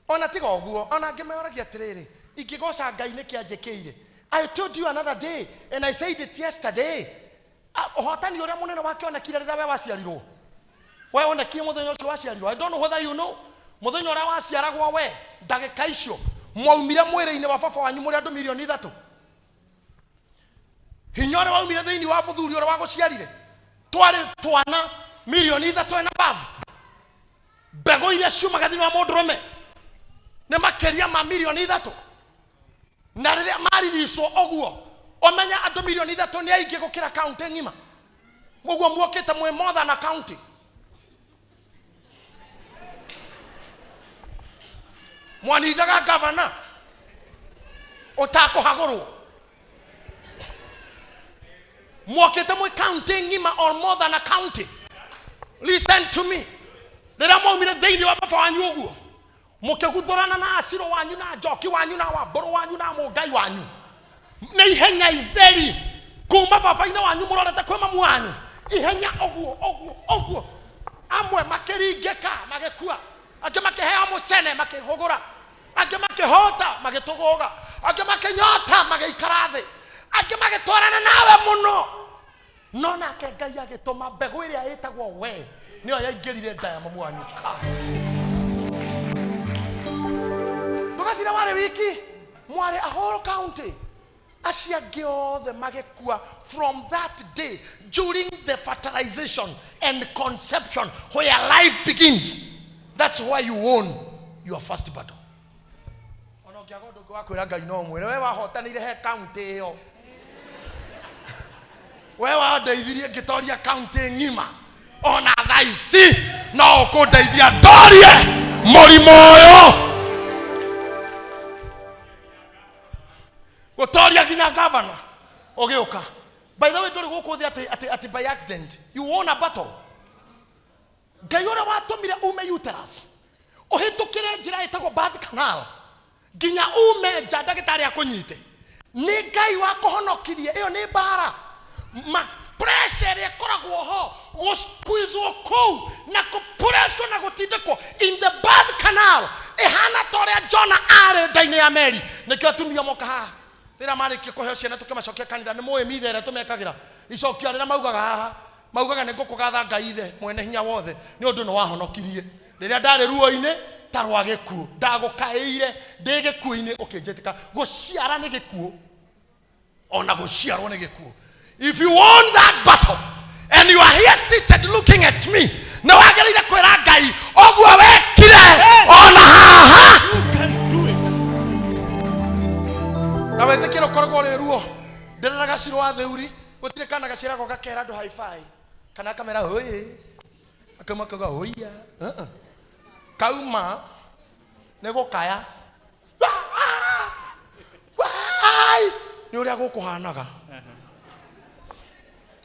Ona tiga ũguo, ona angĩ meoragia atĩrĩrĩ, ingĩgoca Ngai nĩkĩ anjĩkĩire? I told you another day and I said it yesterday. Ah, ũhotani ũrĩa mũnene wakĩonekire rĩrĩa we waciarirwo, we wonekire mũthenya ũcio waciarirwo. I don't know whether you know. Mũthenya ũrĩa waciaragwo we, ndagĩka icio mwaumire mwĩrĩ-inĩ wa baba wanyu mũrĩ andũ 3 million. Hinya ũrĩa waumire thĩinĩ wa mũthuri ũrĩa wagũciarire, twarĩ twana 3 million and above. Mbegũ iria ciumaga thĩinĩ wa mũndũrũme nĩ makĩria ma 3 million, na rĩrĩa mariricwo ũguo, ũmenye andũ 3 million nĩ aingĩ gũkĩra kaunti ng'ima. Ũguo muokĩte mwĩ more than a county. Mwanindaga gavana ũtakũhagũrwo, mwokĩte mwĩ county ng'ima or more than a county. Listen to me, rĩrĩa mwaumire thĩinĩ wa baba wanyu ũguo, mũkĩguthũrana na acirũ wanyu na njoki wanyu na wambũrũ wanyu na mũngai wanyu, nĩ ihenya itheri kuma baba-inĩ wanyu mũrorete kwĩ mamu wanyu, ihenya ũguo ũguo ũguo. Amwe makĩringĩka magĩkua, angĩ makĩheo mũcene makĩhũgũra, angĩ makĩhota magĩtũgũga, angĩ makĩnyota magĩikara thĩ, angĩ magĩtwarana nawe mũno. No nake Ngai agĩtũma mbegũ ĩrĩa ĩtagwo we, nĩyo yaingĩrire nda ya mamu wanyu. Ndũgacira warĩ wiki, mwarĩ a whole county, acio angĩ othe magĩkua. From that day, during the fertilization and conception where life begins, that's why you won your first battle. Ona ũngĩaga ũndũ ũngĩ wa kwĩra Ngai, no mwĩre we wahotanĩire he county ĩyo, we wandeithirie ngĩtoria kaunti ng'ima. Ona thaa ici no ũkũndeithia ndorie mũrimũ ũyũ, gũtoria nginya gavana ũgĩũka. By the way, ndũrĩ gũkũ thĩ atĩ by accident. You won a battle. Ngai ũrĩa watũmire ume uterus, ũhĩtũkĩre njĩra ĩtagwo birth canal nginya ume nja, ndagĩtarĩ akũnyite, nĩ Ngai wakũhonokirie. Ĩyo nĩ mbara ma pressure ĩrĩa ĩkoragwo ho, gũsqueezwo kũu na kũpresswo na gũtindĩkwo in the birth canal, ĩhana ta ũrĩa Jona arĩ nda-inĩ ya meri. Nĩkĩo atumia moka haha, rĩrĩa marĩkia kũheo ciana tũkĩmacokia kanitha, nĩ mũĩ mitha ĩrĩa tũmekagĩra icokio rĩrĩa maugaga haha, maugaga, "Nĩ ngũkũgatha Ngai Ithe mwene hinya wothe, nĩ ũndũ nĩ wahonokirie rĩrĩa ndarĩ ruo-inĩ ta rwa gĩkuũ. Ndagũkaĩire ndĩ gĩkuũ-inĩ, ũkĩnjĩtĩka." Gũciara nĩ gĩkuũ, ona gũciarwo nĩ gĩkuũ. If you won that battle and you are here seated looking at me, nĩ wagĩrĩire kwĩra Ngai ũguo wekire ona haha. You can do it. Na wĩtĩkĩre ũkoragwo ũrĩ ruo. Ndĩrera gacirũ wa theuri, gũtirĩ kana gaciaragwo gakera andũ hi-fi kana kamera hũĩ, akauma kauga hũiya. Uh-uh. Kauma nĩ gũkaya. Wai! Nĩ ũrĩa gũkũhanaga.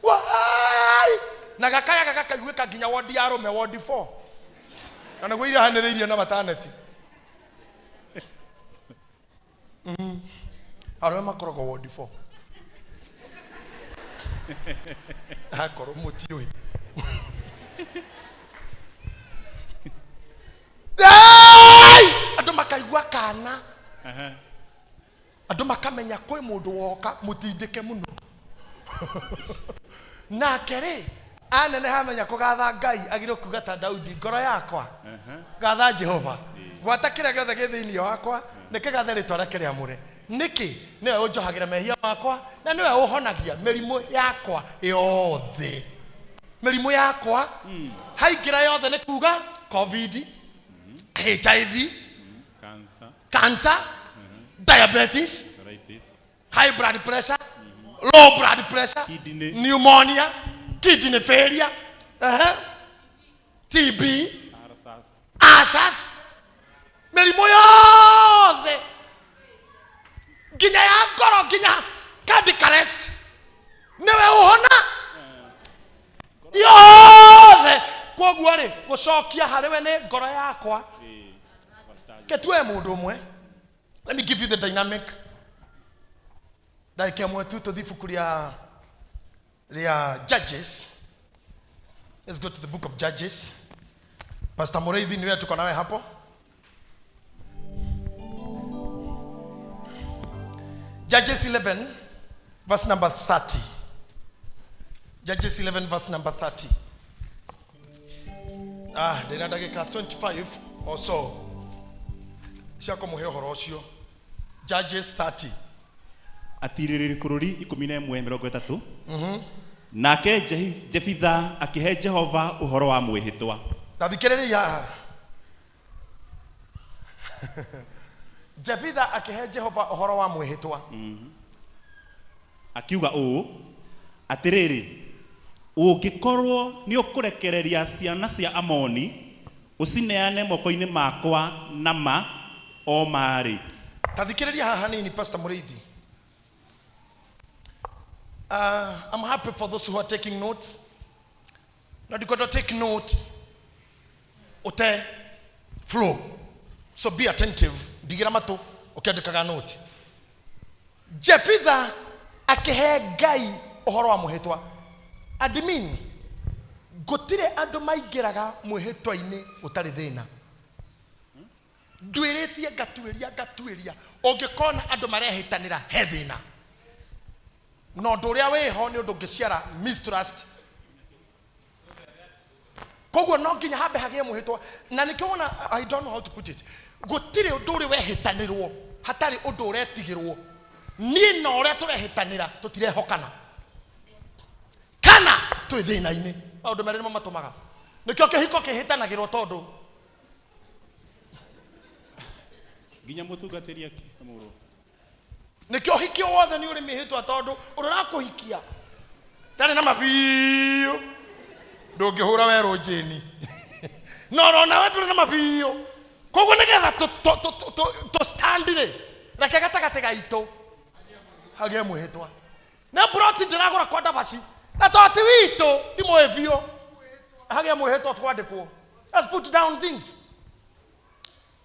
Wai! Na gakayaga gakaiguĩka nginya wodi ya arũme, wodi 4, na nĩguo irehanĩrĩirie na mataneti. Arũme makoragwo wodi 4, akorwo mũtiũĩ. Hey! Andũ makaigua kana andũ makamenya kwĩ mũndũ woka mũtindĩke mũno. Nake rĩ, aneneha amenya kũgatha Ngai, agire kuga ta Daudi, "Ngoro yakwa, gatha Jehova, gwata kĩrĩa gĩothe gĩ thĩinĩ wakwa nĩ kĩgathe rĩtwa rĩake rĩamũre. Nĩkĩ? Nĩwe ũnjohagĩra mehia makwa na nĩwe ũhonagia mĩrimũ yakwa yothe." Mĩrimũ yakwa haingĩra yothe nĩ kuga COVID, HIV, Cancer, cancer, diabetes, arthritis, high blood pressure, low blood pressure, Kidney. pneumonia, kidney failure, TB, ulcers, ulcers, mĩrimũ yothe nginya ya ngoro, nginya cardiac arrest, nĩwe ũhona yothe. Koguo rĩ, gũcokia harĩ we nĩ ngoro yakwa. Ketue mũndũ ũmwe. Let me give you the dynamic, ndagĩka ĩmwe tu. Tũthiĩ ibuku rĩa Judges. Let's go to the book of Judges. Pastor Mureithi, niwe tuko nawe hapo. Judges 11 verse number 30. Judges 11 verse number 30. Ah, ndĩna ndagĩka 25. or so cia kũmũhe ũhoro ũcio. Judges 30. Atirĩrĩri bũrũri 11:30. Nake Jefitha akĩhe Jehova ũhoro wa mwĩhĩtwa. Ta thikĩrĩria haha. Jefitha akĩhe Jehova ũhoro wa mwĩhĩtwa. Akiuga ũũ, atĩrĩrĩ, ũngĩkorwo nĩ ũkũrekereria ciana cia Amoni ũcineane moko-inĩ makwa na ma o marĩ. Ta thikĩrĩria haha hanini, Pastor Mũrĩithi. I'm happy for those who are taking notes. Na ndikwenda take note ute flow. So be attentive. Ndigira matũ ũkĩandĩkaga note. Jefitha akĩhe Ngai ũhoro wa mwĩhĩtwa. Admin, gũtirĩ andũ maingĩraga mwĩhĩtwa-inĩ ũtarĩ thĩna. Nduĩrĩtie ngatuĩria ngatuĩria, ũngĩkona andũ marehĩtanĩra he thĩna. Na ũndũ ũrĩa wĩho nĩ ũndũ ũngĩciara mistrust. Koguo no nginya hambe hagĩe mwĩhĩtwa. Na nĩkĩo wona, I don't know how to put it, gũtirĩ ũndũ ũrĩ wehĩtanĩrwo hatarĩ ũndũ ũretigĩrwo. Niĩ na ũrĩa tũrehĩtanĩra tũtirehokana kana twĩ thĩna-inĩ. Maũndũ merĩ nĩmo matũmaga. Nĩkĩo kĩhiko kĩhĩtanagĩrwo tondũ nginya mũtungatĩri akĩmũrwo. Nĩkĩo ũhiki o wothe nĩ ũrĩ mĩhĩtwa tondũ ũrĩa ũrakũhikia ndarĩ na mabiũ, ndũngĩhũra werũ njĩni na oro nawe ndũrĩ na mabiũ. Koguo nĩgetha tũ stand rĩ, reke gatagatĩ gaitũ hagĩe mwĩhĩtwa. Nĩ mburoti ndĩragũra kwa Ndabaci na to ti witũ ndimũĩ biũ, hagĩe mwĩhĩtwa twandĩkwo. Let's put down things.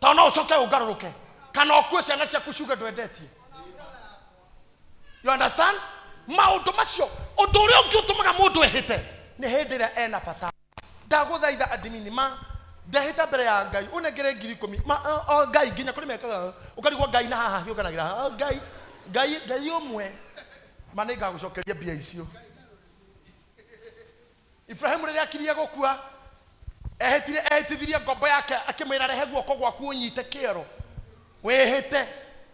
Tondũ no ũcoke ũngarũrũke kana ũkue ciana ciaku ciuge ndwendetie. You understand? Maũndũ macio, ũndũ ũrĩa ũngĩ ũtũmaga mũndũ ehĩte nĩ hĩndĩ ĩrĩa ena bata. Ndagũthaitha admin ma ndehĩta mbere ya Ngai ũnengere 10,000 ma o Ngai nginya kũrĩ mekaga ũkarigwo Ngai na haha hiũnganagĩra o Ngai Ngai Ngai ũmwe ma nĩ ngagũcokeria mbia icio. Ibrahimu rĩrĩa akirie gũkua ehĩtire, ehĩtithirie ngombo yake akĩmwĩra rehe guoko gwaku ũnyite kĩero wĩhĩte.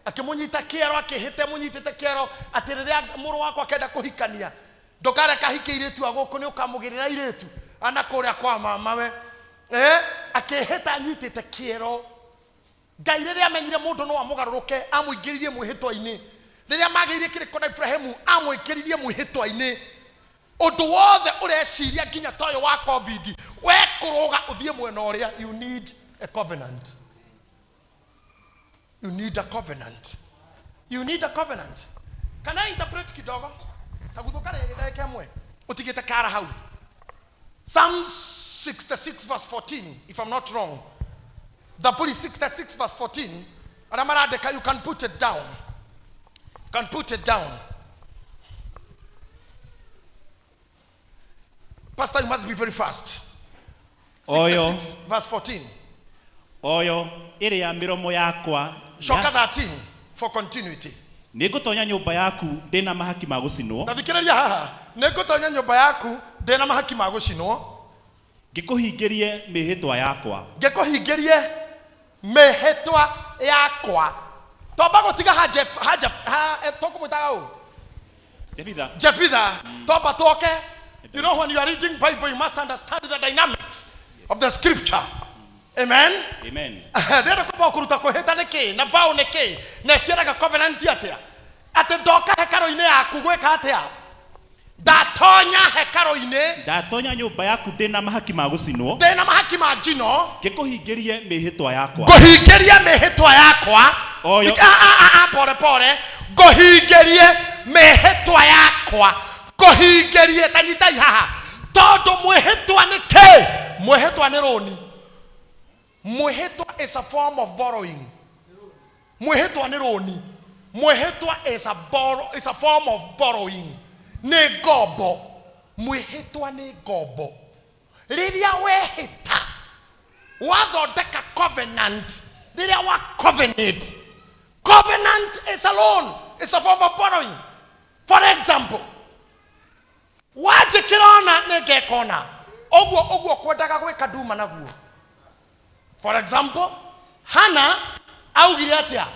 Akĩmũnyita kĩero, akĩhĩte mũnyitĩte kĩero atĩ rĩrĩa mũrũ wakwa akenda kũhikania ndũkareka ahike irĩtu a gũkũ, nĩ ũkamũgĩrĩra irĩtu ana kũrĩa kwa mamawe. Akĩhĩta anyitĩte kĩero. Ngai rĩrĩa amenyire mũndũ no amũgarũrũke amũingĩririe mwĩhĩtwa-inĩ. Rĩrĩa magĩire kĩrĩko na Ibrahimu amwĩkĩririe mwĩhĩtwa-inĩ. Ũndũ wothe ũreciria nginya ta ũyũ wa COVID we kũrũga ũthiĩ mwena ũrĩa, you need a covenant. You need a covenant. You need a covenant. Can I interpret kidogo? Taguthũka rĩrĩ ndagĩka ĩmwe ũtigĩte kara hau. Psalm 66 verse 14, if I'm not wrong. Thaburi 66 verse 14. Arĩa marandĩka, you can put it down. You can put it down. Pastor, you must be very fast. Oyo. 66 verse 14. Oyo ĩrĩa mĩromo yakwa Coka 13 for continuity. Nĩngũtonya nyũmba yaku ndĩna mahaki ma gũcinwo. Ta thikĩrĩria haha. Nĩngũtonya nyũmba yaku ndĩna mahaki ma gũcinwo. Ngĩkũhingĩrie mĩhĩtwa yakwa. Ngĩkũhingĩrie mĩhĩtwa yakwa. Tomba gũtiga ha Jeff, ha Jeff, ha, tũkũmwĩtaga ũ? Jefitha. Jefitha. Tomba twoke. You know, when you are reading Bible, you must understand the dynamics of the scripture. Amen. Amen. Ndĩrenda kwamba kũruta kwĩhĩta nĩ kĩ na vow nĩ kĩ na ĩciaraga covenant atĩa, atĩ ndoka hekarũ-inĩ yaku gwĩka atĩa, ndatonya hekarũ-inĩ, ndatonya nyũmba yaku ndĩna mahaki ma gũcinwo, ndĩna mahaki ma njino, ngĩkũhingĩrie mĩhĩtwa yakwa, ngũhingĩrie mĩhĩtwa yakwa. Oyo. Pole pole, ngũhingĩrie mĩhĩtwa yakwa, ngũhingĩrie. Ta nyitai haha, tondũ mwĩhĩtwa nĩ kĩ? Mwĩhĩtwa nĩ rũni. Mwĩhĩtwa is a form of borrowing. Mwĩhĩtwa nĩ rũni. Mwĩhĩtwa is a borrow, is a form of borrowing. Nĩ ngombo. Mwĩhĩtwa nĩ ngombo. Rĩrĩa wehĩta wathondeka covenant, rĩrĩa wa covenant, covenant is a loan, is a form of borrowing. For example, wanjĩkĩra ona nĩ ngeka ona ũguo ũguo kwendaga gwĩka nduma naguo. For example, Hana augire atia?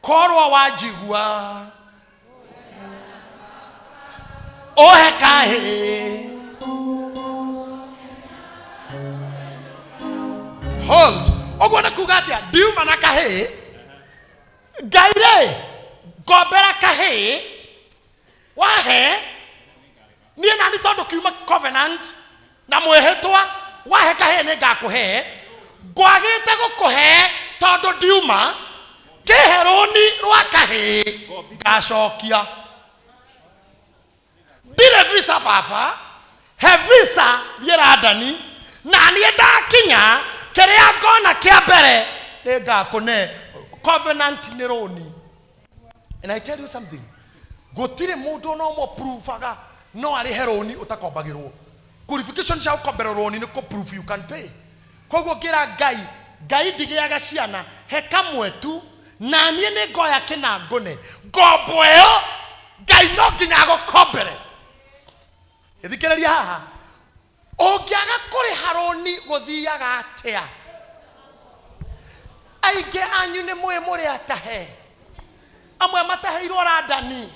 Korwo wanjigua ũhe kahĩĩ. Hold. Ũguo nĩ kuga atĩa? Ndiuma na kahĩĩ. Ngai rĩ, ngombera kahĩĩ wahe niĩ nani tondũ kiuma covenant na mwĩhĩtwa wahe kahĩĩ nĩ ngakũhe. Ngwagĩte gũkũhe tondũ ndiuma kĩhe rũni rwa kahĩĩ ngacokia. Ndirĩ visa baba, he visa thiĩ London na niĩ ndakinya kĩrĩa ngona kĩa mbere nĩ ngakũne. Covenant nĩ rũni. And I tell you something, gũtirĩ mũndũ ona ũmwe provaga no arĩhe rũni ũtakombagĩrwo. Qualification cia gũkomberwo rũni nĩ kũ prove you can pay. Koguo ngĩra Ngai, Ngai ndigĩaga ciana, he kamwe tu na niĩ nĩ ngoya kĩna ngũne ngombo ĩyo. Ngai no nginya agũkombere. Ĩthikĩrĩria haha, ũngĩaga kũrĩha rũni gũthiaga atĩa? Aingĩ anyu nĩ mũĩ mũrĩ atahe, amwe mataheirwo London,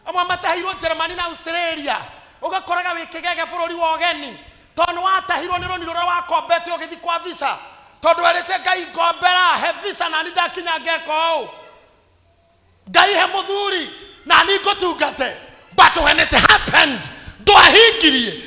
amwe mataheirwo Germany na Australia, ũgakoraga wĩ kĩgege bũrũri wa ũgeni tondũ nĩ watahirwo nĩ rũni rũrĩa wakombete ũgĩthiĩ kwa visa, tondũ werĩte Ngai ngombera he visa nani ndakinya ngeka ũũ, Ngai he mũthuri nani ngũtungate. But when it happened, ndwahingirie.